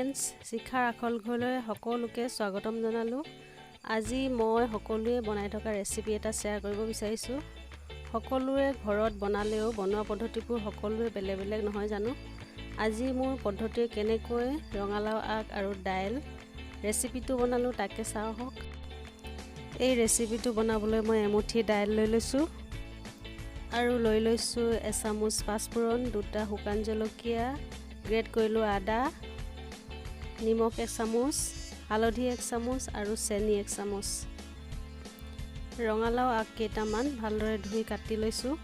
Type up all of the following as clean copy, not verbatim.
Friends, শিখাৰ Akhol ঘৰলৈ সকলোকে স্বাগতম জনালোঁ। আজি মই সকলোৱে বনাই থকা ৰেচিপি এটা শ্বেয়াৰ কৰিব বিচাৰিছোঁ। সকলোৰে ঘৰত বনালেও বনোৱা পদ্ধতিবোৰ সকলোৰে বেলেগ বেলেগ নহয় জানো? আজি মোৰ পদ্ধতিৰে কেনেকৈ ৰঙালাও আগ আৰু দাইল ৰেচিপিটো বনালোঁ, তাকে চাওঁ আহক। এই ৰেচিপিটো বনাবলৈ মই এমুঠি দাইল লৈ লৈছোঁ আৰু লৈ লৈছোঁ এচামুচ পাঁচফোৰণ, দুটা শুকান জলকীয়া, গ্ৰেট কৰিলোঁ আদা, নিমখ এক চামুচ, হালধি এক চামুচ আৰু চেনি এক চামুচ। ৰঙালাও আগ কেইটামান ভালদৰে ধুই কাটি লৈছোঁ।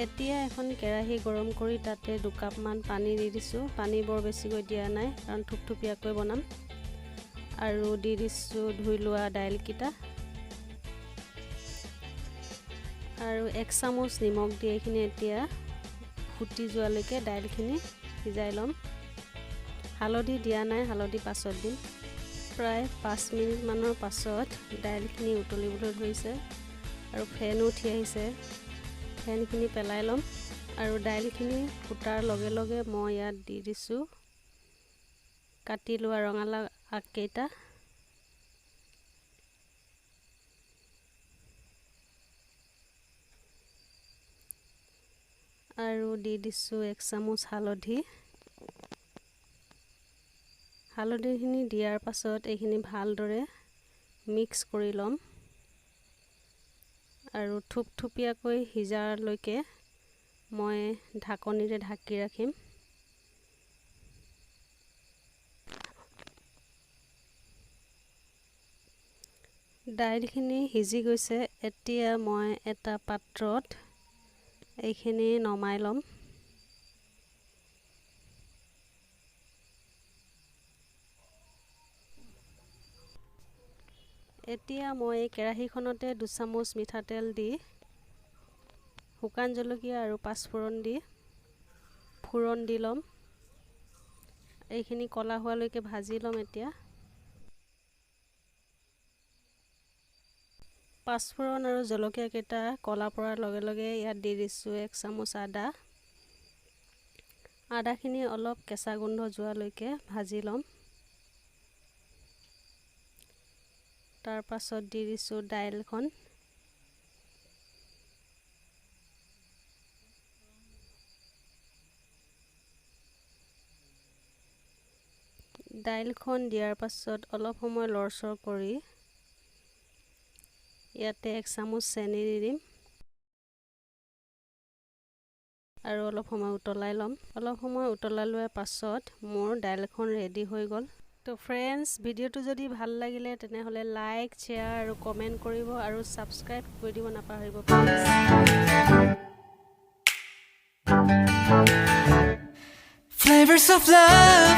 এতিয়া এখন কেৰাহী গৰম কৰি তাতে দুকাপমান পানী দি দিছোঁ। পানী বৰ বেছিকৈ দিয়া নাই, কাৰণ থুপথুপীয়াকৈ বনাম। আৰু দি দিছোঁ ধুই লোৱা দাইলকেইটা আৰু এক চামুচ নিমখ দি এইখিনি এতিয়া ফুটি যোৱালৈকে দাইলখিনি সিজাই ল'ম। হালধি দিয়া নাই, হালধি পাছত দিম। প্ৰায় 5 মিনিটমানৰ পাছত দাইলখিনি উতলিবলৈ ধৰিছে আৰু ফেনো উঠি আহিছে। ফেনখিনি পেলাই ল'ম আৰু দাইলখিনি ফুটাৰ লগে লগে মই ইয়াত দি দিছোঁ কাটি লোৱা ৰঙালাও আগকেইটা। আৰু দি দিছোঁ এক চামুচ হালধি। হালধিখিনি দিয়াৰ পাছত এইখিনি ভালদৰে মিক্স কৰি ল'ম আৰু থুপথুপীয়াকৈ সিজালৈকে মই ঢাকনিৰে ঢাকি ৰাখিম। দাইলখিনি সিজি গৈছে। এতিয়া মই এটা পাত্ৰত এইখিনি নমাই ল'ম। এতিয়া মই এই কেৰাহীখনতে দুচামুচ মিঠাতেল দি শুকান জলকীয়া আৰু পাঁচফোৰণ দি ফোৰণ দি ল'ম। এইখিনি ক'লা হোৱালৈকে ভাজি ল'ম। এতিয়া পাঁচফোৰণ আৰু জলকীয়াকেইটা ক'লা পৰাৰ লগে লগে ইয়াত দি দিছোঁ এক চামুচ আদা। আদাখিনি অলপ কেঁচা গোন্ধ যোৱালৈকে ভাজি ল'ম। তাৰ পাছত দি দিছোঁ দাইলখন। দাইলখন দিয়াৰ পাছত অলপ সময় লৰচৰ কৰি ইয়াতে এক চামুচ চেনি দি দিম আৰু অলপ সময় উতলাই ল'ম। অলপ সময় উতলাই লোৱাৰ পাছত মোৰ দাইলখন ৰেডি হৈ গ'ল। তো ফ্ৰেণ্ডছ, ভিডিঅ'টো যদি ভাল লাগিলে, তেনেহ'লে লাইক, শ্বেয়াৰ আৰু কমেণ্ট কৰিব আৰু ছাবস্ক্ৰাইব কৰি দিব নাপাহৰিব প্লিজ। Flavors of love.